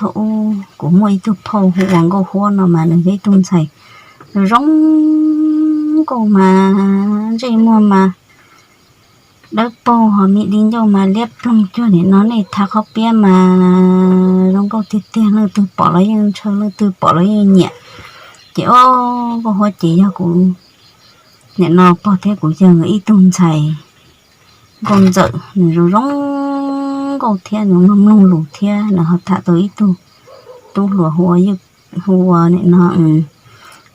Thaum ub kuv muaj ib tug phauj hu ua Nkauj Huab no mas nws yog ib tug ntxhais zoo zoo nkauj mas ntsej muag mas dawb paug ho me di ncauj mas liab ploog cuag nim no nej thav qhob piab mas zoo nkauj tiag tiag, leej twg pom los yeej ntshaw, leej twg pom los yeej nyiam. Ces o, Nkauj Huab ces yog kuv nim no pog thiab kuv yawg nkawd ib tug ntxhais nkauj ntxawm, nws zoo zoo nkauj thiab nws mloog mloog lus thiab nws ho tham tau ib tug tub hluas hu ua, hu ua nim no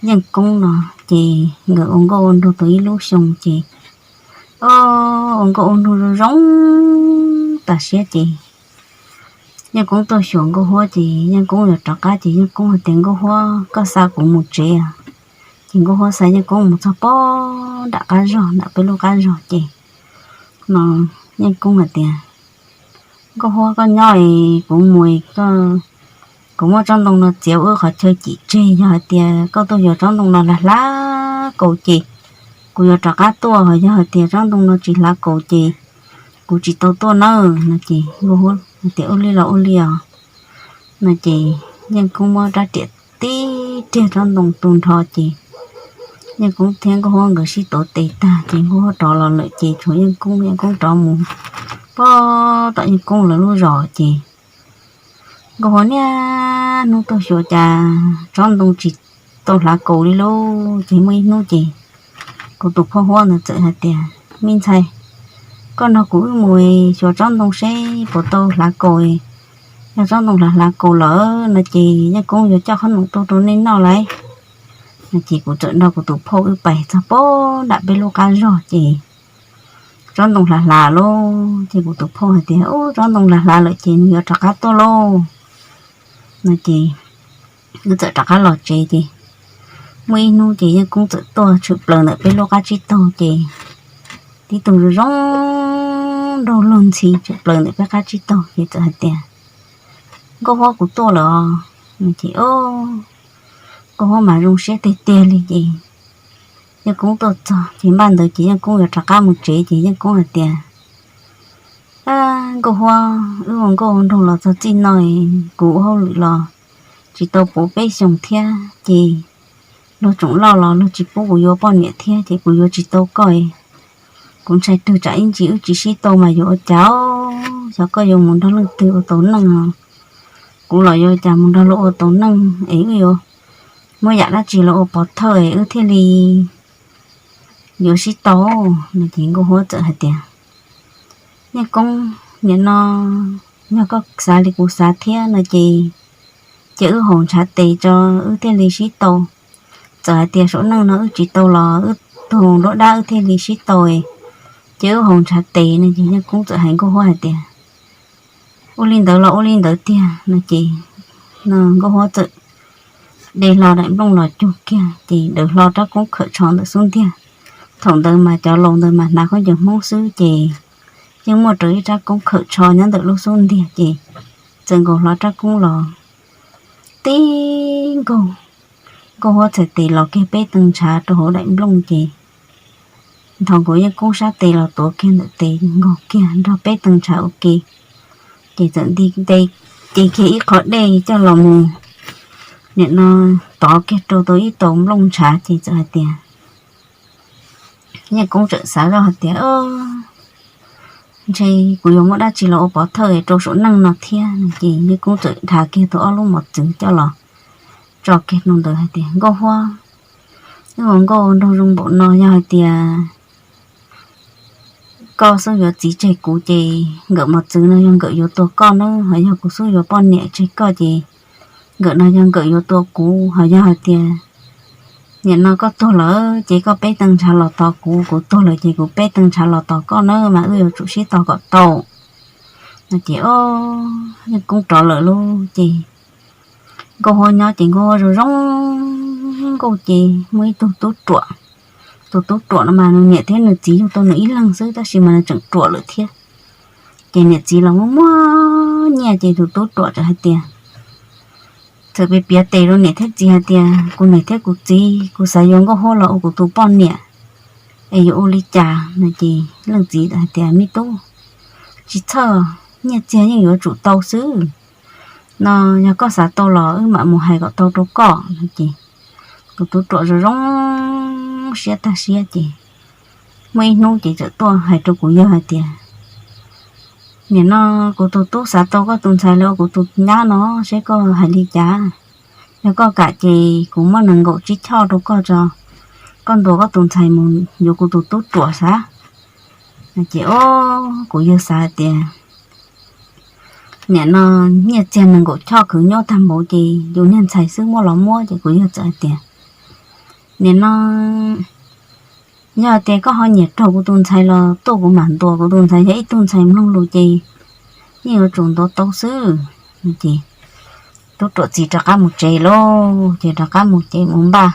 Yeej Koob no. Ces nkawd ua nkauj ua nraug tau ib lub xyoo ces o, ua nkauj ua nraug zoo zoo tas siab ces Yeej Koob tuaj xyuas Nkauj Huab ces Yeej Koob yuav rov qab ces Yeej Koob hais tias, Nkauj Huab, koj xa kuv mus tsev. Ces Nkauj Huab xa Yeej Koob mus txog pem nram qab zog, nram peb lub qab zog ces no Yeej Koob hais tias, Nkauj Huab, koj nyob es kuv mus, kuv muab tsob ntoo no txiav ua wb qhov chaw cim tseg. Yog hais tias koj tuaj yuav tsob ntoo no hlav hlav kaus ces kuv yuav rov qab tuaj, ho yog hais tias tsob ntoo no tsis hlav kaus ces kuv tsis tau tuaj nawb. No ces Nkauj Huab hais tias, Ua li los ua li os. No ces Yeej Koob muab rab riam tib riag tsob ntoo tu nrho ces Yeej Koob thiab Nkauj Huab nkawd sib tuav tes tag ces Nkauj Huab rov los lawm ces tshuav Yeej Koob, Yeej Koob rov mus pem tom Yeej Koob lawv lub zos ces Nkauj Huab niaj hnub tuaj xyuas cas tsob ntoo tsis tau hlav kaus li lauj. Ces muaj ib hnub ces kuv tus phauj Huab ntawd txawm hais tias, Me ntxhais, koj nrog kuv wb mus xyuas tsob ntoo seb puas tau hlav kaus. Yog tsob ntoo hlav hlav kaus lawm no ces Yeej Koob yuav coj qhob noom tuaj rau nej noj lauj. No ces kuv txawm nrog kuv tus phauj wb pais txog pem nram peb lub qab zog ces tsob ntoo hlav hlav lauj. Ces kuv tus phauj hais tias, Ub, tsob ntoo hlav hlav lawm ces nws yuav rov qab tuaj lauj. No ces wb txawm rov qab los tsev ces muaj ib hnub ces Yeej Koob txawm tuaj tshwm plaws ntawm peb lub qab tsib taug ces tib tug zoo zoo nraug luag ntxhi tshwm plaws ntawm peb qab tsib taug ces txawm hais tias, Nkauj Huab, kuv tuaj lawm os. No ces o, Nkauj Huab mas zoo siab tiag tiag li ces Yeej Koob tuaj txog ces npaj ntawd ces Yeej Koob yuav rov qab mus tsev ces Yeej Koob hais tias, Nkauj Huab, wb ua nkauj ua nraug los txog txij no, kuv ua hauj lwm los tsis tau puv peb xyoos thiab ces luag tsoom loj los luag tsis pub kuv yuav poj niam thiab ces kuv yuav tsis tau koj. Kuv ntshai twg tsam ib ntsis wb tsis sib tau mas yuav ua cas, xyov koj yuav mus nrog leej twg ua tau neej os. Kuv los yuav ua cas mus nrog luag ua tau neej es wb yuav muab yam dab tsi los ua pov thawj es wb thiaj li yuav sib tau. No ces Nkauj Huab txawm hais tias, Yeej Koob, nim no yog koj xav li kuv xav thiab no ces cia wb haus ntshav tes tso wb thiaj li sib tau. Txawm hais tias saum neej no wb tsis tau los wb tug nruab dab wb thiaj li sib tau, cia wb haus ntshav tes. No ces Yeej Koob txawm hais Nkauj Huab hais tias, Ua li ntawd los ua li ntawd tiag. No ces Nkauj Huab txawm de hlo daim nplooj los cug kiag ces daws hlo rab koob khawm tsho ntawm xub ntiag. Thaum ntawd mas cov laus ntawd mas hnav khaub ncaws Hmoob xwb ces yeej muaj rau ib rab koob khawm tsho nyob ntawm lub xub ntiag ces txawm nkaus hlo rab koob los tib nkaug, Nkauj Huab txhais tes los kiag peb tee ntshav rau hauv daim nplooj ces nthos nkaus Yeej Koob sab tes los tuav kiag ntawm tes nkaug kiag nrog peb tee ntshav ua ke ces txawm nti nte ces kiag ib qho dej coj los mus nim no tov kiag rau tau ib tau nplooj ntshav ces txawm hais tias, Yeej Koob txawm xav zoj hais tias, Ntshe kuv yuav muab dab tsi los ua pov thawj rau saum neej no thiab. No ces Yeej Koob txawm dhia kiag tau ob lub mos txwv coj los tso kiag rau ntawd hais tias, Nkauj Huab, wb ua nkauj ua nraug zoo npaum no yog hais tias koj xub yuav txiv tseg kuv ces nkawm mos txwv no yog nkawm yuav tua koj nawb, ho yog kuv xub yuav poj niam tseg koj ces nkawm no yog nkawm yuav tua kuv. Ho yog hais tias nim no koj tuag lawm ces koj peb tee ntshav los tos kuv, kuv tuag lawm ces kuv peb tee ntshav los tos koj nawb, mas wb yuav tsum sib tos kom tau. No ces o, Yeej Koob rov lawm lauj ces Nkauj Huab nyob ces Nkauj Huab zoo zoo nkauj ces muaj ib tug tub ruam. Tus tub ruam no mas nws niam thiab nws txiv yug tau nws ib leeg xwb tab sis mas nws tseem ruam lawm thiab. Ces niam txiv los muaj muaj nyiaj ces tus tub ruam txawm hais tias, txawm piav piav tes rau niam thiab txiv hais tias, Kuv niam thiab kuv txiv, kuv xav yuav Nkauj Huab los ua kuv tus poj niam es yuav ua li cas? No ces leej txiv txawm hais tias, Me tub, tsis txhawj, nyiaj txiag yeej yuav tsum tau xwb. no yog koj xav tau los wb mam mus hais kom tau rau koj no ces kuv tus ruam zoo zoo siab tag siab ces muaj ib hnub ces txawm tuaj hais rau kuv yawg hais tias, nim no kuv tus tub xav tau koj tus ntxhais los ua kuv tus nyab no, seb koj hais li cas? Yog koj kam ces kuv muab nees nkaum tsib choj rau koj tso, koj ntuas koj tus ntxhais mus yuav kuv tus tub ruam xav. Ces o, kuv yawg xav hais tias nim no nyiaj txiag nees nkaum choj khwv nyob tag npaum ces yus niag ntxhais xwb muab los muab ces kuv yawg txawm hais tias, nim no yog tias koj ho nyiam raug kuv tus ntxhais los tuaj kuv mam ntuas, kuv tus ntxhais yog ib tug ntxhais mloog lus ces yeej yuav tsum ntuav tau xwb. Ces tub ruam txiv rov qab mus tsev lauj, ces rov qab mus ces mus npaj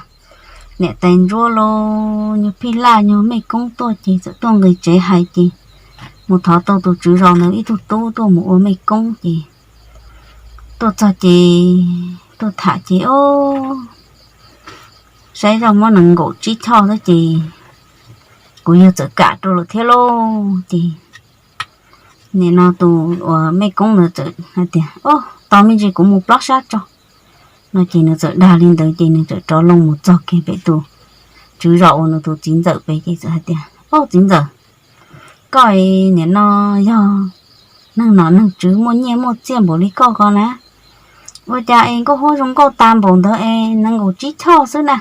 niam tais ntsuab lauj, nyuag phij laj nyuag mej koob tuaj ces txawm tuaj nqis tsev hais ces mus thov tau tus tswv zos ntawd ib tug tub tuaj mus ua mej koob ces tuaj txog ces tuaj tham ces o, saib zoj muab nees nkaum tsib choj xwb ces kuv yawg txawm kam rau lawm thiab lauj. Ces nim no tus uas mej koob ntawd txawm hais tias, o, tos me ntsis kuv mus plob sab tso no ces nws txawm dag li ntawd ces nws txawm rov loo mus txog kiag pem tus tswv zos uas nws tus txiv ntxawm pem ces txawm hais tias, o, txiv ntxawm, koj nim no yog neeg nom neeg tswv muaj nyiaj muaj txiaj npaum li koj ko na, ua cas es nkauj huab zoo nkauj tas npaum ntawd es nees nkaum tsib choj xwb na,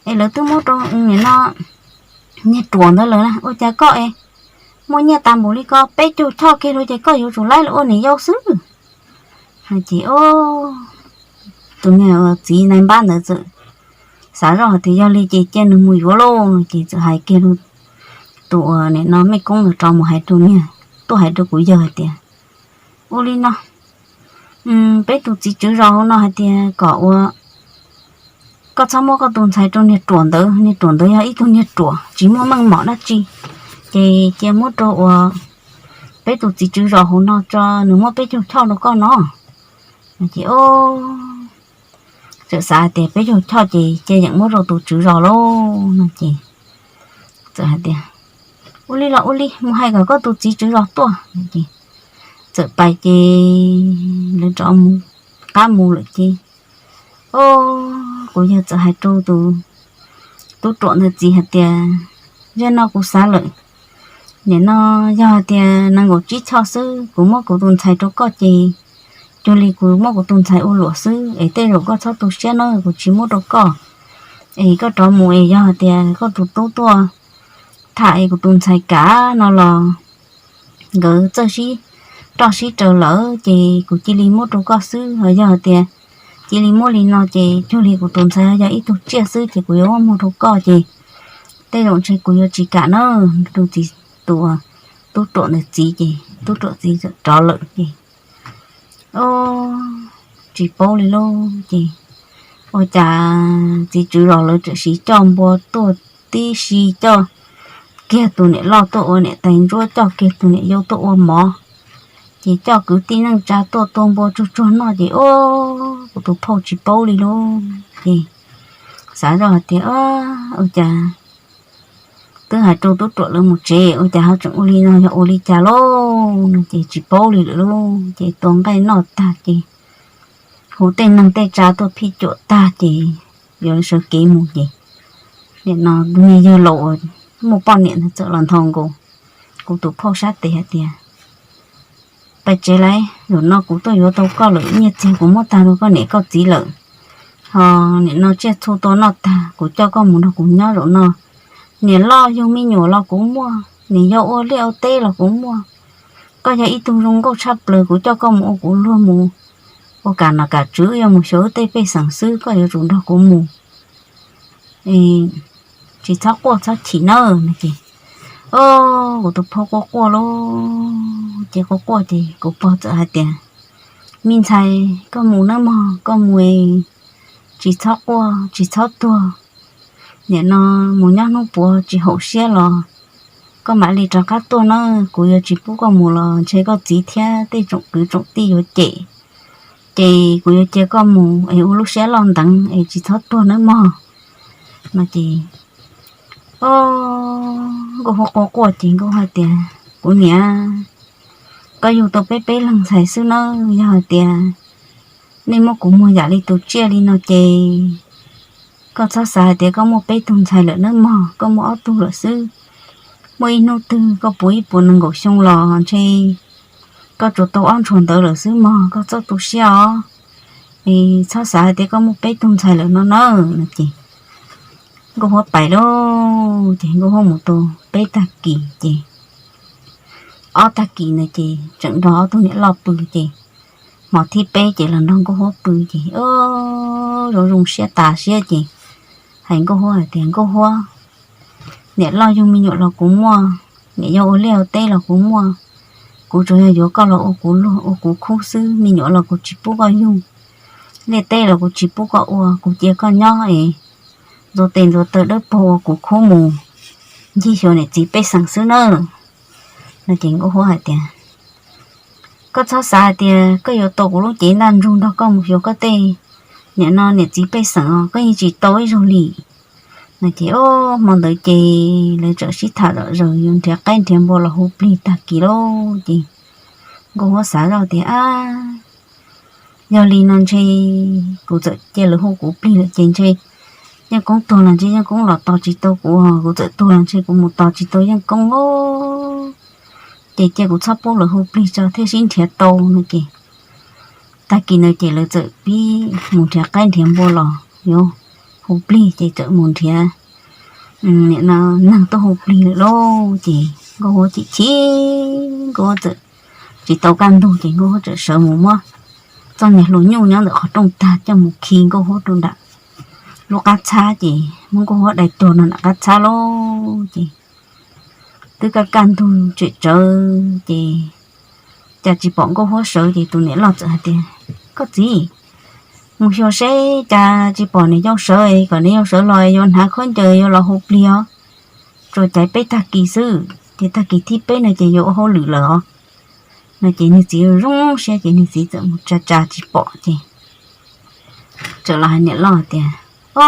es lawv twb muab rau nim no niag ruam ntawd lawm na, ua cas koj es muaj nyiaj tas npaum li ko peb caug choj kiag lawm ces koj yuav tsum laib los ua niam yau xwb? Ces tus niag txiv nai npab ntawd txawm xav zoj hais tias yog li ces cia nws mus yuav lauj no ces txawm hais kiag tus uas nim no mej koob ntawd rov mus hais rau niag, tuaj hais rau kuv yawg hais tias, ua li no, peb tus txiv tswv zos hauv no hais tias kom ua koj txhob muab koj tus ntxhais rau niag ruam ntawd, niag ruam ntawd yog ib tug niag ruam tsis muaj meej mom dab tsi, ces cia muab rau uas peb tus txiv tswv zos hauv no tso, nws muab peb caug choj rau koj no. Ces txawm xav hais tias peb caug choj ces cia yeem muab rau tus tswv zos lauj no ces txawm hais tias, ua li los ua li, mus hais kom koj tus txiv tswv zos tuaj. Txawm pais ces lawv rov mus, qab mus lawm ces o, kuv yawg txawm hais rau tus tub ruam ntawd txiv hais tias, yog no kuv xav lawm, nim no yog hais tias nees nkaum tsib choj xwb kuv muab kuv tus ntxhais rau koj ces cuag li kuv muab kuv tus ntxhais ua luam xwb es tej zaum koj txhob tu siab na, kuv tsis muab rau koj, es koj rov mus es yog hais tias koj tus tub tuaj tham es kuv tus ntxhais kam no los nkawd txawj sib roj sib raws lawm ces kuv cia li muab rau koj xwb, ho yog hais tias cia li muab li no ces cuag li kuv tus ntxhais yog ib tug tsiaj xwb ces kuv yuav muab muag rau koj ces tej zaum ntshe kuv yuav tsis kam na. Tus txiv, tus tub ruam ntawd txiv ces tub ruam txiv txawm rov lawm ces o, tsis paub li lauj ces ua cas txiv tswv zos lawv txawm siv coj npua tuaj tib si, coj kiag tus niam loj tuaj ua niam tais ntsuab, coj kiag tus niam yau tuaj ua mov, ces coj kwv tij neej tsa tuaj tua npua tsuag tsuag noj ces o, kuv tus phauj tsis paub li lauj ces xav zoj hais tias, ua cas twb hais rau tub ruam lawv mus tsev ua cas ho tseem ua li no, yog ua li cas lauj no ces tsis paub li lawm lauj. Ces tua nqaij noj tag ces hu tej neeg tej tsa tuaj phij cuam tag ces yuav sawv kev mus ces nim no tus niag yawg laus uas muaj poj niam ntawd txawm los nthos nkaus kuv tus phauj sab tes hais tias, pais tsev lauj, zaum no kuv tuaj yuav tau koj lawm, nyiaj txiag kuv muab tag rau koj niam koj txiv lawm, ho nim no tsiaj txhu tua noj tag kuv coj koj mus nrog kuv nyob zaum no. Niam loj yug me nyuam los kuv muaj, niam yau ua liaj ua teb los kuv muaj. Koj yog ib tug zoo nkauj tshaj plaws, kuv coj koj mus ua kuv luag mus ua kam nom kam tswv, yuav mus xyuas wb tej pej xeem xwb, koj yuav tsum nrog kuv mus, tsis txhob quaj txhob chim nawb no ces o, kuv tus phauj quaj quaj lauj ces quaj quaj ces kuv pog txawm hais tias, me ntxhais, koj mus nawb mog, koj mus es tsis txhob quaj tsis txhob tuag, nim no mus nyob hnub puav tsis haum siab los koj mam li rov qab tuaj nawb. Kuv yuav tsis pub koj mus los ntshe koj txiv thiab tej tsoom kwv tsoom tij yuav cem, ces kuv yuav cia koj mus es ua lub siab loj nteev es tsis txhob tuag nawb mog no ces o, nkauj quaj quaj quaj ces nkauj hais tias, kuv niam, koj yug tau peb peb leeg ntxhais xwb nawb, yog hais tias nej muab kuv muag yam li tus tsiaj li no ces koj txhob xav hais tias koj muaj peb tug ntxhais lawm nawb mog, koj muaj ob tug lawm xwb. Muaj ib hnub twg koj puv ib puas nees nkaum xyoo los ntshe koj tsuas tau ob ntshua ntawd lawm xwb mog, koj txhob tu siab os. Es txhob xav hais tias koj muaj peb tug ntxhais lawm no na. No ces Nkauj Huab pais lauj, ces Nkauj Huab mus tau peb tag kis ces ob tag kis na ces tseem nrog ob tug niam loj pw ces hmo thib peb ces los nrog Nkauj Huab pw ces zoo zoo siab tas siab ces hais Nkauj Huab hais tias, Nkauj Huab, niam loj yug me nyuam los kuv muaj, niam yau ua liaj ua teb los kuv muaj, kuv tsuas yog yuav koj los ua kuv luag ua kuv khub xwb, me nyuam los kuv tsis pub koj yug, liaj teb los kuv tsis pub koj ua, kuv cia koj nyob es ntxuav tes ntxuav taw dawb paug ua kuv khub mus ncig xyuas niam txiv pej xeem xwb nawb. No ces Nkauj Huab hais tias, koj txhob xav hais tias koj yuav tau kuv lub cev ntaj ntsug nrog koj mus xyuas koj tej niam no niam txiv pej xeem os, koj yeej tsis tau ib zaug li. No ces hmo ntawd ces lawv txawm sib tham zom zaws yuav nrhiav qaib nrhiav npua los hu plig tag kis lauj ces Nkauj Huab xav zoj tias, ab, yog li no ntshe kuv txawm cia lawv hu kuv plig lawm ces ntshe Yeej Koob tuag los ntshe Yeej Koob los tos tsis tau kuv, kuv txawm tuag los ntshe kuv mus tos tsis tau Yeej Koob os. Ces cia kuv txhob pub lawv hu plig tso thiaj sib nrhiav tau no ces tag kis ntawd ces lawv txawm pib mus nrhiav qaib nrhiav npua los yuav hu plig ces txawm mus nrhiav nim no neeg tuaj hu plig lawm lauj. Ces Nkauj Huab chim chim, Nkauj Huab txawm tsis tau kaj ntug ces Nkauj Huab txawm sawv mus muab txoj niag hlua nyuj nyob ntawm qhov rooj tag coj mus khi Nkauj Huab rau nram lub qab txhab ces muab Nkauj Huab dai tuag no nram qab txhab lauj. Ces twb kaj kaj ntug tsem tsawv ces cas tsis pom Nkauj Huab sawv ces tus niam loj txawm hais tias, koj txiv, mus xyuas seb cas tsis pom niam yau sawv, kom niam yau sawv los yuav hnav khaub ncaws yuav los hu plig os. Tsuas caiv peb tag kis xwb ces tag kis thib peb no ces yuav ua hauj lwm lawm os. No ces nws txiv zoo siab ces nws txiv txawm mus tsa tsa tsis pom ces txawm los hais niam loj tias, o,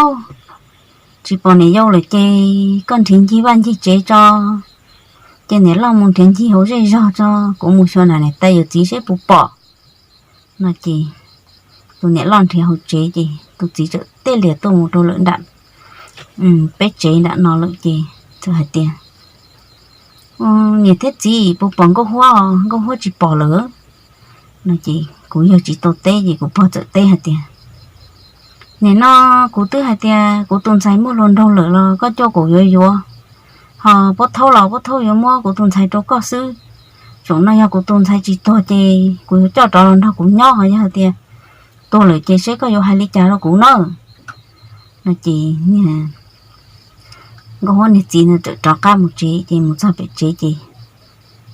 tsis pom niam yau lawm ces koj nrhiav ncig vaj ncig tsev tso, ces niam loj mus nrhiav ncig hauv zej zog tso, kuv mus xyuas nram niam tais yawm txiv seb puas pom. No ces tus niam loj nrhiav hauv tsev ces tus txiv txawm tij lias tuaj mus rau lawm nram peb tsev nram no lawm ces txawm hais tias, niam thiab txiv, puas pom Nkauj Huab? Nkauj Huab tsis pom lawm. No ces kuv yawg tsis tau teb ces kuv pog txawm teb hais tias, nim no kuv twb hais tias kuv tus ntxhais muaj hluas nraug lawm los koj coj kuv yuav yuav, ho Pub Thaub los Pub Thaub yuav muab kuv tus ntxhais rau koj xwb. Zaum no yog kuv tus ntxhais tsis tuag ces kuv yuav coj rov los nrog kuv nyob, ho yog hais tias tuag lawm ces seb koj yuav hais li cas rau kuv na. No ces Nkauj Huab niag txiv no txawm rov qab mus tsev ces mus txog pem tsev ces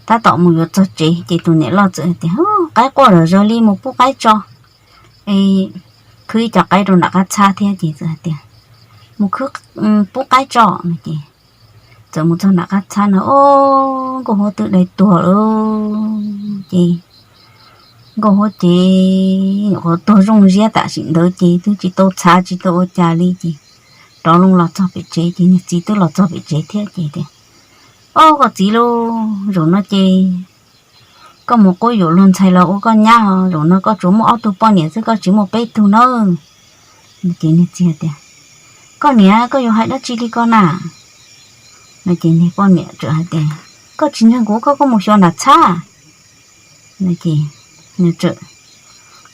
tab tom mus yuav txog tsev ces tus niam loj txawm hais tias, qaib quaj zom zaws li, mus pub qaib tso. Es khwb ib co qaib rau nram qab txhab thiab ces txawm hais tias, mus khwb, pub qaib tso no ces txawm mus txog nram qab txhab no, o, Nkauj Huab twb dai tuag lawm. Ces Nkauj Huab ces nyuam qhuav tuag zoo ziab tam sim ntawd ces twb tsis tau txhav tsis tau ua cas li ces rov loo los txog pem tsev ces niag txiv twb los txog pem tsev thiab ces tias, o, koj txiv lauj, zaum no ces koj mus qub yuav luag ntxhais los ua koj nyab os, zaum no koj tsuas muaj ob tug poj niam xwb, koj tsis muaj peb tug nawb. Ces niag txiv tias, koj niam, koj yuav hais dab tsi li ko na? No ces niag poj niam txawm hais tias, koj tsis ntseeg kuv koj kuj mus xyuas nram txhab. No ces nws txawm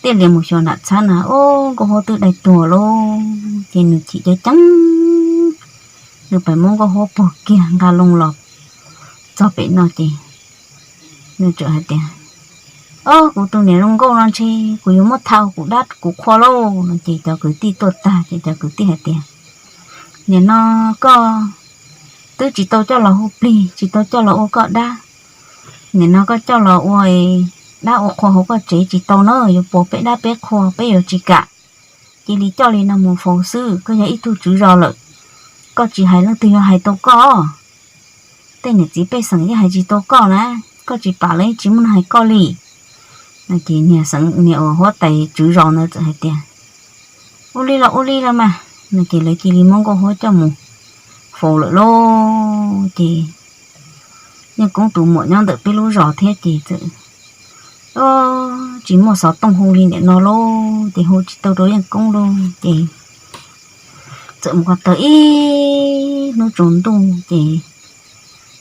tij lias mus xyuas nram txhab na, o, Nkauj Huab twb dai tuag lauj. Ces nws chim ceeb ceeb, nws pais muab Nkauj Huab puag kiag nqa loo los txog pem no ces nws txawm hais tias, o, kuv tus niam zoo nkauj no ntshe kuv yuav muab tha kuv dab kuv qhua lauj. No ces cov kwv tij tuaj tag ces cov kwv tij hais tias, nim no koj twb tsis tau coj los hu plig, tsis tau coj los ua koj dab, nim no koj coj los ua dab ua qhua hauv koj tsev tsis tau na, yuav puas peb dab peb qhua peb yuav tsis kam. Cia li coj li no mus faus xwb, koj yog ib tug tswv zos lawm, koj tsis hais leej twg yuav hais tau koj. Tej niam txiv pej xeem yeej hais tsis tau koj na, koj tsis pam los yeej tsis muaj neeg hais koj li. No ces niag xeev niag uas huab tais tswv zos ntawd txawm hais tias, ua li los ua li los mas. No ces lawv cia li muab Nkauj Huab coj mus faus lawm lauj. Ces Yeej Koob tus muam nyob ntawm peb lub zos thiab ces txawm, o, tsis muaj xov tooj hu li nim no lauj, ces hu tsis tau rau Yeej Koob lauj. Ces txawm mus ko taw ib hnub tsaus ntuj ces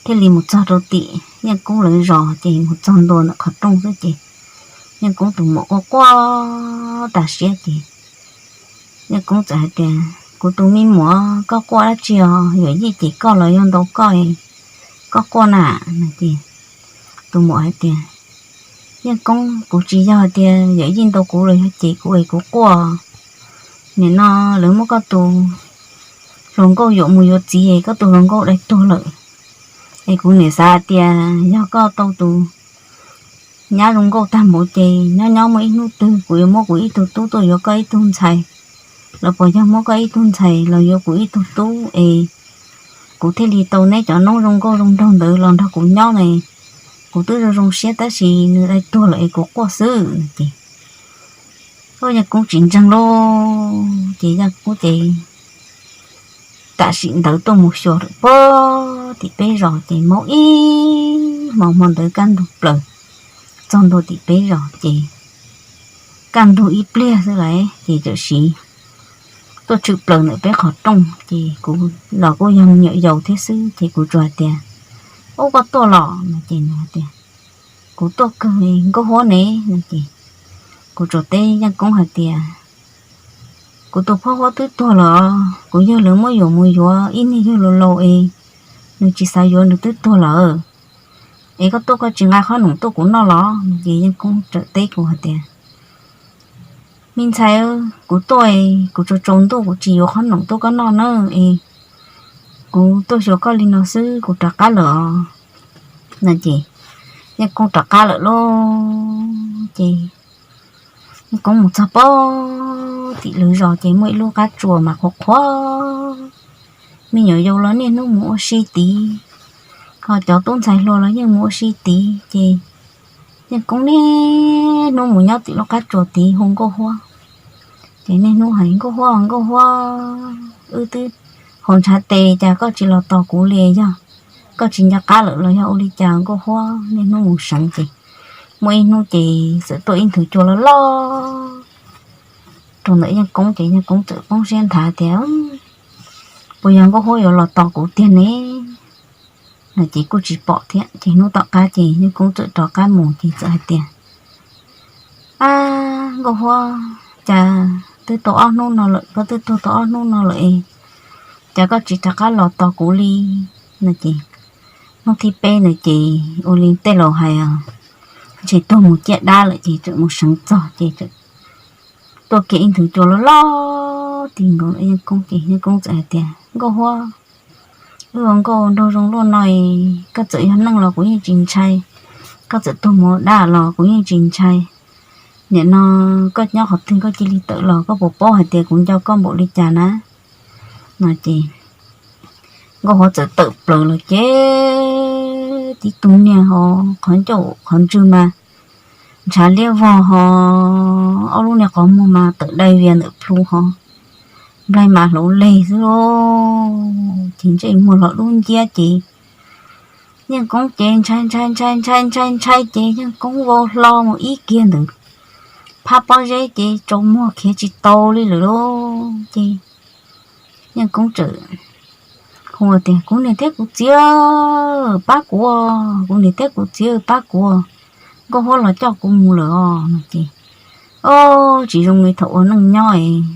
thiaj li mus txog rau tim Yeej Koob lawv zos, ces mus txog ntua ntawm qhov rooj xwb ces Yeej Koob tus muam quaj quaj tas siab ces Yeej Koob txawm hais tias, Kuv tus me muam, koj quaj dab tsi os? Yawm yij cem koj los yog ntaus koj, koj quaj na? Ces tus muam hais tias, Yeej Koob, kuv tsis yog hais tias yawm yij ntaus kuv los yog cem kuv es kuv quaj. Nim no lawv muab koj tus hluas nkauj yuam mus yuav txiv, koj tus hluas nkauj dai tuag lawm, es kuv niam xav hais tias yog koj tau tus nyab zoo nkauj tag npaum ces nyob nyob muaj ib hnub twg kuv yuav muab kuv ib tug tub tuaj yuav koj ib tug ntxhais, los puas yog muab koj ib tug ntxhais los yuav kuv ib tug tub es kuv thiaj li tau neb cov noob zoo nkauj zoo nraug ntawd los nrog kuv nyob ne. Kuv twb zoo zoo siab tab sis nws dai tuag lawm es kuv quaj xwb. Ces Yeej Koob tsis ntseeg lauj, ces Yeej Koob ces tam sim ntawd tuaj mus xyuas lawm puag tim peb zos ces maub ib hmo, hmo ntawd kaj ntug plaws txog ntua tim peb zos ces kaj ntug ib pliag xwb lawm ces tam sim tuaj tshwm plaws ntawm peb qhov rooj ces kuv los kuj yog me nyuam yaus thiab xwb ces kuv tsuas hais tias, Ub, koj tuaj los? No ces nws hais tias, Kuv tuaj kawg, Nkauj Huab ne? No ces kuv tsuas teb Yeej Koob hais tias, Kuv tus phauj Huab twb tuag lawm, kuv yawg lawv muab yuam mus yuav ib niag yawg laus laus es nws tsis xav yuav, nws twb tuag lawm. Es koj tuaj koj tsis nqa qhob noom tuaj kuv noj los? No ces Yeej Koob txawm teb kuv hais tias, Me ntxhais, kuv tuaj, kuv tsaus tsaus ntuj kuv tsis yuav qhob noom tuaj koj noj na, es kuv tuaj xyuas koj li no xwb kuv rov qab lawm os. No ces Yeej Koob rov qab lawm lauj. Ces Yeej Koob mus txog puag tim lawv zos ces muaj ib lub qab tsuas mas qhuav qhuav, me nyuam yaus los niaj hnub mus ua si tid, ho cov tub ntxhais hluas los yeej mus ua si tid ces Yeej Koob niaj hnub mus nyob tim lub qab tsuas tid hu Nkauj Huab. Ces niaj hnub hais, Nkauj Huab, Nkauj Huab, wb twb haus ntshav tes cas koj tsis los tos kuv li, yog koj tsis nco qab lawm los yog ua li cas Nkauj Huab? Niaj hnub mus seev ces muaj ib hnub ces txawm tuaj ib nthwv cua loj loj rau ntawm Yeej Koob ces Yeej Koob txawm poob siab nthav tias, Puas yog Nkauj Huab yuav los tos kuv tiag ne? No ces kuj tsis pom thiab ces hnub tom qab ces Yeej Koob txawm rov qab mus ces txawm hais tias, Ab, Nkauj Huab, cas twb tau ob hnub no lawm, koj twb tuag tau ob hnub no lawm es cas koj tsis rov qab los tos kuv li? No ces hnub thib peb ntawd ces ua li tej laus hais, ntshe tuag mus ciaj dab lawm ces txawm mus seev txog ces txawm tuaj kiag ib nthwv cua loj loj ti nkaus Yeej Koob ces Yeej Koob txawm hais tias, Nkauj Huab, wb ua nkauj nraug zoo luaj no, koj txawm yog neeg los kuv yeej tsis ntshai, koj txawm tuag mus ua dab los kuv yeej tsis ntshai. Nim no koj nyob qhov twg koj cia li tawm los, koj puas paub hais tias kuv nco koj npaum li cas na? No ces Nkauj Huab txawm tawm plaws los ces tib tug niag ho qhov ncauj qhov ntswg mas ntshav liab vog ho, ob lub niag qhov muag mas tawm dai vias ntawm plhu ho, nplaig mas hlauv leg xwb lauj. Ces ntsej muag los dub nciab ces Yeej Koob ces ntshai ntshai ntshai ntshai ntshai ntshai ces Yeej Koob vau hlo mus ib kiag ntawd phab pob zeb ces tsaus muag khiav tsis tau li lawm lauj. Ces Yeej Koob txawm hu tias, Kuv niam thiab kuv txiv, pab kuv, kuv niam thiab kuv txiv, pab kuv, Nkauj Huab los coj kuv mus lawm os. No ces, Ob, tsis zoo li thaum ua neej nyob es,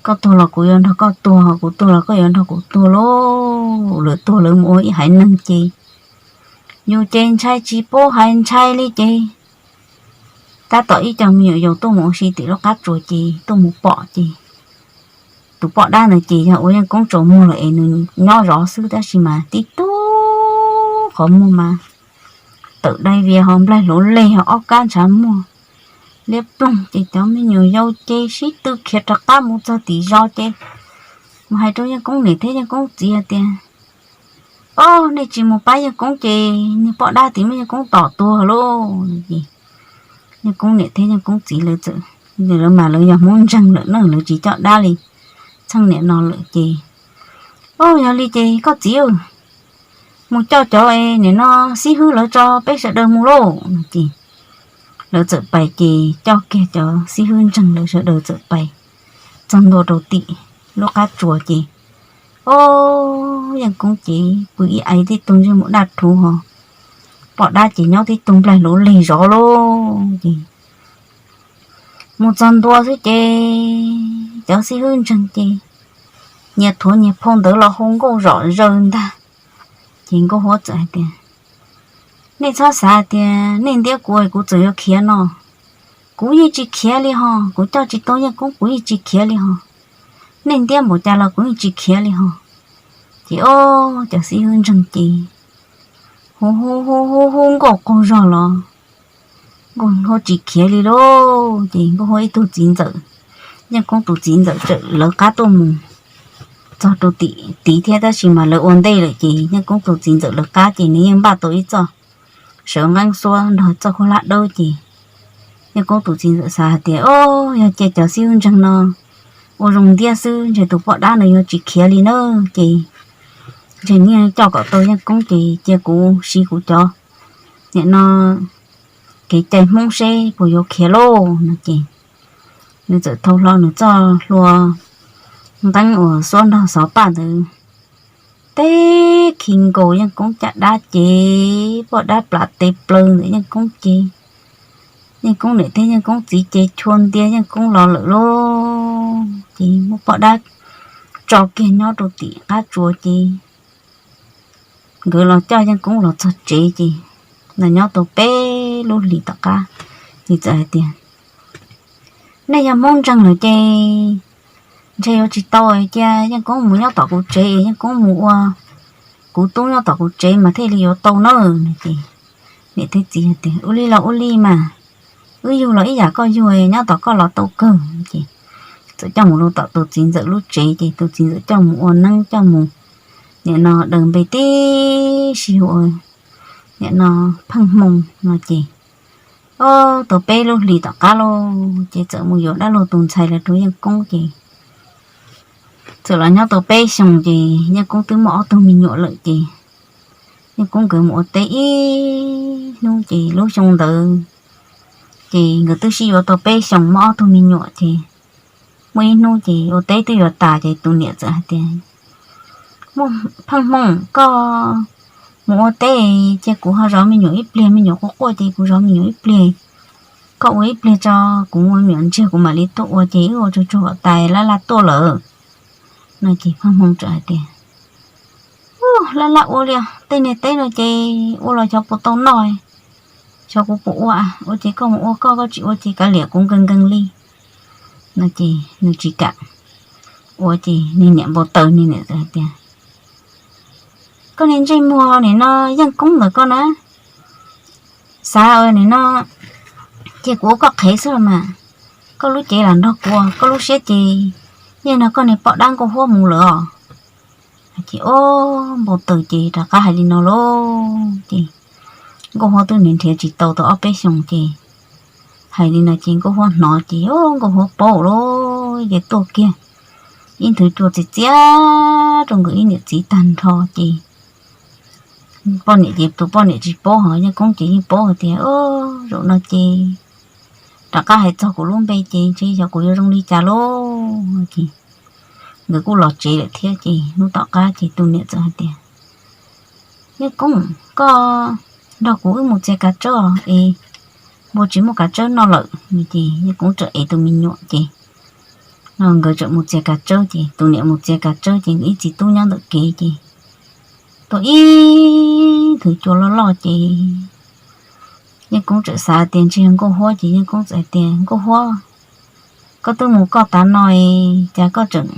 koj tuag los kuv yuav nrog koj tuag, kuv tuag los koj yuav nrog kuv tuag lauj. Lawv tuag lawv mus ua ib haiv neeg ces yus ces ntshai tsis paub hais ntshai li ces tab tom ib co me nyuam yaus tuaj mus ua si tim lub qab tsuas ces tuaj mus pom ces tus poj dab ntawd ces yog ua Yeej Koob tsaus muag lawm es nws nyob zov xwb tab sis mas tib tug qhov muag mas tawm dai vias ho nplaig hlauv leg ho ob kab ntshav muag liab ploog ces cov me nyuam yaus ces sib tw khiav rov qab mus txog tim zos ces mus hais rau Yeej Koob niam thiab Yeej Koob txiv tias, Ob, nej tsis mus pab Yeej Koob ces niag poj dab tid muab Yeej Koob tom tuag lauj. Ces Yeej Koob niam thiab Yeej Koob txiv lawv txawm, lawv mas lawv yog Hmoob ntseeg lawm na, lawv tsis coj dab li txheej niam no lawm ces, Ob, yog li ces koj txiv mus coj cov es nim no xib hwb lawv tso peb sawv daws mus lauj. No ces Lawv txawm pais ces coj kiag cov xib hwb ntseeg lawv sawv daws txawm pais txog ntua rau tim lub qab tsuas ces, o, Yeej Koob ces pw ib aiv tib tug ntsej muag daj rhuv ho poj dab ces nyob tib tug nplaig luv lig zov lauj ces mus txog ntua xwb ces cov xib hwb ntseeg ces nyias thuav nyias phau ntawv los hu nkauj zom zaws ntag. Ces nkauj huab txawm hais tias, nej txhob xav tias nej ntiab kuv kuv txawm yuav khiav no. Kuv yeej tsis khiav li ho, kuv coj tsis tau Yeej Koob kuv yeej tsis khiav li ho. Nej ntiab npaum cas los kuv yeej tsis khiav li ho. Ces o, cov xib hwb ntseeg ces hu hu hu hu hu nkauj qaug zog los nkauj huab tsis khiav li lauj. Ces nkauj huab ib tug txiv ntxawm, Yeej Koob tus txiv ntxawm txawm lawv qab tuaj mus txog rau tim tid thiab tab sis mas lawv ua ntej lawm ces Yeej Koob tus txiv ntxawm lawv qab ces nws yeej npaj tau ib txoj sawv nqeeb xuab nrog txoj khaub hlab dawb ces Yeej Koob tus txiv ntxawm xav hais tias, o, yog cia cov xib hwb ntseeg no ua zoo ntiab xwb ntshe tus poj dab no yuav tsis khiav li na. Ces ntshe yeej coj kom tau Yeej Koob ces cia kuv siv kuv cov nim no kev cai Hmoob seb puas yuav khiav lauj no ces nws txawm thau hlo nws txoj hlua nqeeb uas xuab nrog xov paj ntawd teb khi nkaus Yeej Koob caj dab ces poj dab plam tes plaws ntawm Yeej Koob ces Yeej Koob niam thiab Yeej Koob txiv ces chua ntia Yeej Koob los lawm lauj. Ces muab poj dab tso kiag nyob rau tim qab tsuas ces nkawd los coj Yeej Koob los txog tsev ces nws nyob tau peb lub hlis tom qab ces txawm hais tias, nej yog Hmoob ntseeg lawm ces ntshe yuav tsis tau, cia Yeej Koob mus nyob tom kuv tsev, Yeej Koob mus ua kuv tub nyob tom kuv tsev mas thiaj li yuav tau na. No ces niam thiab txiv hais tias, ua li los ua li mas, wb yug los ib yam koj yug, nyob tom koj los tau kawg. Ces txawm coj mus rau tom tus txiv ntxawm lub tsev ces tus txiv ntxawm coj mus ua neeb coj mus nim no daws npe tib si ua nim no pheej hmoo no ces, o, tau peb lub hlis tom qab lauj ces txawm mus yuav dab laug tus ntxhais los rau Yeej Koob ces txawm los nyob tau peb xyoos ces Yeej Koob twb muaj ob tug me nyuam lawm ces Yeej Koob nkawd mus ua teb ib hnub ces lub xyoo ntawd ces nkawd twb sib yuav tau peb xyoos muaj ob tug me nyuam ces muaj ib hnub ces ua teb twb yuav tas ces tus niam txawm hais tias, muaj pheej hmoo koj mus ua teb ces kuv ho zov me nyuam ib pliag, me nyuam quaj quaj ces kuv zov me nyuam ib pliag, koj ua ib pliag tso, kuv ua me nyuam ntsiag kuv mam li tuaj ua ces wb ua tsuag tsuag kom tas laj laj tuaj lawm. No ces pheej hmoo txawm hais tias, laj laj ua li, tej niag teb no ces ua los xyov puas tau noj, xyov kuv puas ua, ua ces koj mus ua koj, koj tsis ua ces kav liam kuv nkees nkees li. No ces nws tsis kam ua ces nws niam npau taws, nws niam txawm hais tias, koj niag ntsej muag nim no Yeej Koob ntawm koj na, xav nim no cia kuv ua koj qhev xwb los mas, koj lub cev lam nrog kuv, koj lub siab ces yeej nrog koj niag poj dab Nkauj Huab mus lawm os. Ces o, npau taws ces rov qab hais li no lauj ces Nkauj Huab twb nrhiav tsis tau tau ob peb xyoos ces hais li no ces Nkauj Huab hnov ces o, Nkauj Huab paub lauj ces tuaj kiag ib nthwv cua txias txias rau nkawd ib niam txiv tag nrho ces poj niam ces tus poj niam tsis paub ho Yeej Koob ces yeej paub hais tias, zaum no ces rov qab hais txog kuv lub npe ces ntshe xyov kuv yuav zoo li cas lauj. Ces nkawd kuj los tsev lawm thiab ces hnub tom qab ces tus niam txawm hais tias, Yeej Koob, koj nrog kuv wb mus txiav kav tsawb es npua tsis muaj kav tsawb noj lawm. Ces Yeej Koob txawm ev tus me nyuam ces no nkawd txawm mus txiav kav tsawb ces tus niam mus txiav kav tsawb ces nkawd ib txiv tub nyob ntawm kev ces tau ib nthwv cua loj loj ces Yeej Koob txawm xav tias ntshe yog Nkauj Huab ces Yeej Koob txawm hais tias, Nkauj Huab, koj twb mus koj tav no es cas koj tseem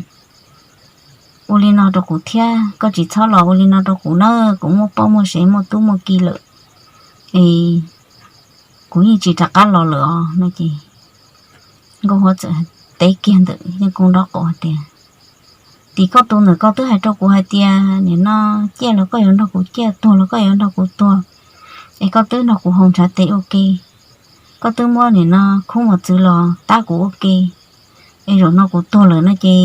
ua li no rau kuv thiab? Koj tsis txhob los ua li no rau kuv na, kuv muaj poj muaj sev muaj tub muaj ki lawm es kuv yeej tsis rov qab los lawm os. No ces Nkauj Huab txawm teb kiag ntawm Yeej Koob nraub qaum hais tias, tim koj tus ntawm koj twb hais rau kuv hais tias nim no ciaj los koj yuav nrog kuv ciaj, tuag los koj yuav nrog kuv tuag, es koj twb nrog kuv haus ntshav tes ua ke, koj twb muab nim no khub mos txwv los tab kuv ua ke, es zaum no kuv tuag lawm no ces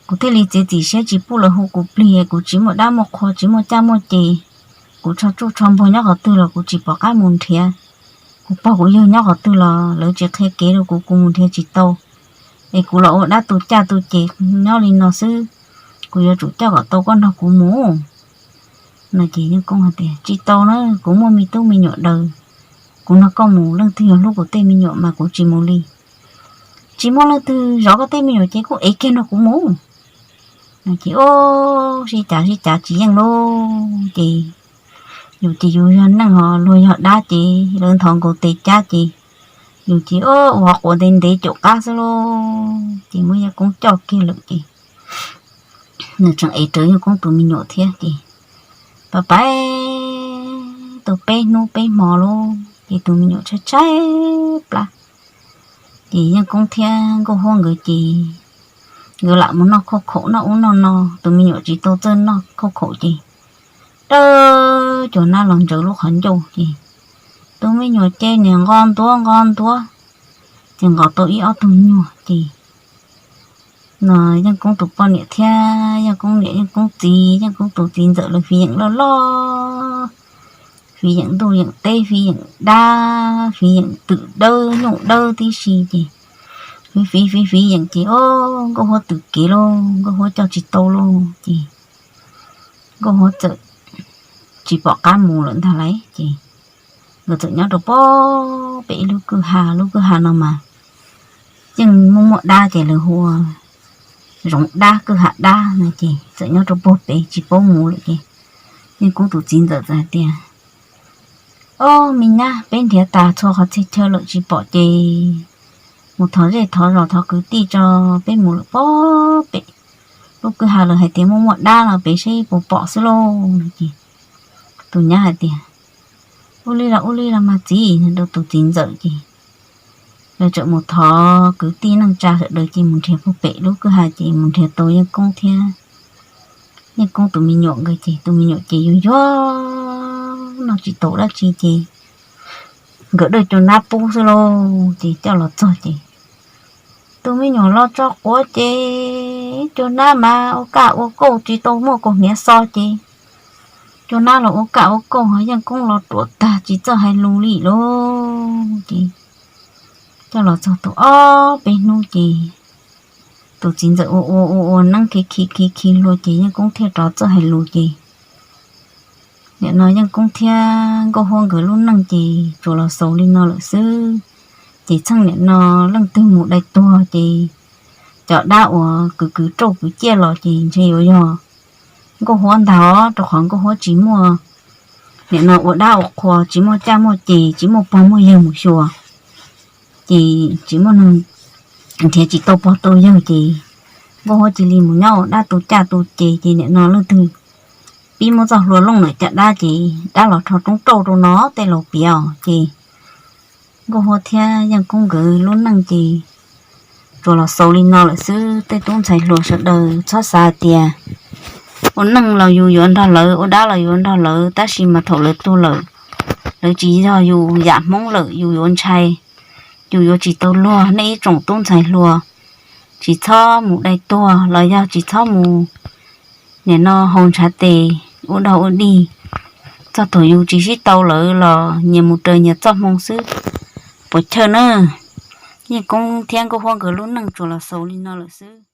kuv thiaj li txiav txim siab tsis pub lawv hu kuv plig, kuv tsis muaj dab muaj qhua tsis muaj caj muaj ces, kuv tsho tsuj tsho npuag nyob qhov twg los kuv tsis pom qab mus nrhiav, Kuv pog kuv yawg nyob qhov twg los lawv tsis qhia kev rau kuv, kuv mus nrhiav tsis tau, es kuv los ua dab tu caj tu ces nyob li no xwb. Kuv yuav tsum coj kom tau koj nrog kuv mus. No ces Yeej Koob hais tias, Tsis tau na, kuv muaj me tub me nyuam daws, kuv nrog koj mus leej twg yuav hlub kuv tej me nyuam mas kuv tsis mus li. Tsis muaj leej twg zov koj tej me nyuam ces kuj ev kiag nrog kuv mus. No ces o, sib cav sib cav tsis yeej lauj ces, yus ces yus yog neeg ho luag yog dab ces lawv nthov nkaus tes cab ces yus ces o, ua quav ntev ntev caum qab xwb lauj ces muab Yeej Koob coj kiag lawm ces nws tseem ev rawv Yeej Koob tus me nyuam thiab ces pab pab tau peb hnub peb hmo lauj ces tus me nyuam tshaib tshaib plab. Ces Yeej Koob thiab Nkauj Huab nkawd ces nkawd lam mus noj khauj khaum noj ub noj no, tus me nyuam tsis tau txawj noj khauj khaum ces dawb cuag nab los ntsaws lub qhov ncauj ces tus me nyuam ces niam nqos ntuav nqos ntuav ces nqos tau ib ob tug nyuag ces no Yeej Koob tus poj niam thiab Yeej Koob niam Yeej Koob txiv Yeej Koob tus txiv ntxawm lawv fiv yeem loj loj, fiv yeem ntuj yeem teb, fiv yeem dab, fiv yeem twm dawb nyooj dawb tib si ces fiv fiv fiv fiv yeem ces o, Nkauj Huab twm kev lauj, Nkauj Huab coj tsis tau lauj ces Nkauj Huab txawm tsis pom qab mus lawm ntag lauj ces nkawd txawm nyob rau puag pem ib lub kwj ha, lub kwj ha no mas yeej muaj muaj dab ces lawv hu ua zoov dab kwj ha dab no ces txawm nyob rau puag pem tsis paub mus lawm ces Yeej Koob tus txiv ntxawm txawm hais tias, Ob, me nyab, peb nrhiav tas txhua qhov txhia chaw lawm tsis pom ces mus thov zej thov zos thov kwv tij tso, peb mus lawm puag pem lub kwj ha lawv hais tias muaj muaj dab los peb saib puas pom xwb lauj no ces tus nyab hais tias, Ua li los ua li los mas txiv, no rau tus txiv ntxawm ces lawv txawm mus thov kwv tij neej tsa sawv daws ces mus nrhiav puag pem lub kwj ha ces mus nrhiav tau Yeej Koob thiab Yeej Koob tus me nyuam nkawd ces tus me nyuam ces yuag yuag noj tsis tau dab tsi ces nkawd dawj cua nab pub xwb lauj ces coj los txog ces tus me nyuam los tso quav ces cua nab mas ua kaj ua kauj tsis tau muaj kaus hniav xo ces cua nab los ua kaj ua kauj ho Yeej Koob los ruam tag tsis txawj hais lus li lauj ces coj los txog tau ob peb hnub ces tus txiv ntxawm ua ua ua ua neeb khi khi khi khi hlua ces Yeej Koob thiaj rov txawj hais lus ces nim no Yeej Koob thiab Nkauj Huab nkawd lub neej ces tsuas los xaus li no lawm xwb. Ces txheej nim no leej twg mus dai tuag ces cov dab uas kwv kwv rauj kwv ciaj los ces ntshe yuav yog Nkauj Huab ntag os, rau qhov Nkauj Huab tsis muaj nim no ua dab ua qhua, tsis muaj caj muaj ces, tsis muaj pog muaj yawg mus xyuas, ces tsis muaj neeg nrhiav tsis tau pog tau yawg ces Nkauj Huab cia li mus nyob ua dab tu caj tu ces, ces nim no leej twg pib muaj txoj hlua looj lawm caj dab ces dab los rho roob rauj rau no tej laus piav os. Ces Nkauj Huab thiab Yeej Koob nkawd lub neej ces tsuas los xaus li no lawm xwb. Tej tub ntxhais hluas sawv daws txhob xav hais tias ua neej los yus yuav nrog lawv, ua dab los yuav nrog lawv, tab sis mas thaum lawv tuag lawm, lawv tsis yog yus yam Hmoob lawm, yus yuav ntshai, yus yuav tsis tau luag. Nej ib tsoom tub ntxhais hluas, tsis txhob mus dai tuag los yog tsis txhob mus nim no haus ntshav tes ua dog ua dig. Txog thaum yus tsis sib tau lawm los nyias mus raws nyias txoj hmoo xwb, puas chawj na. Yeej Koob thiab Nkauj Huab nkawd lub neej tsuas los xaus li no lawm xwb.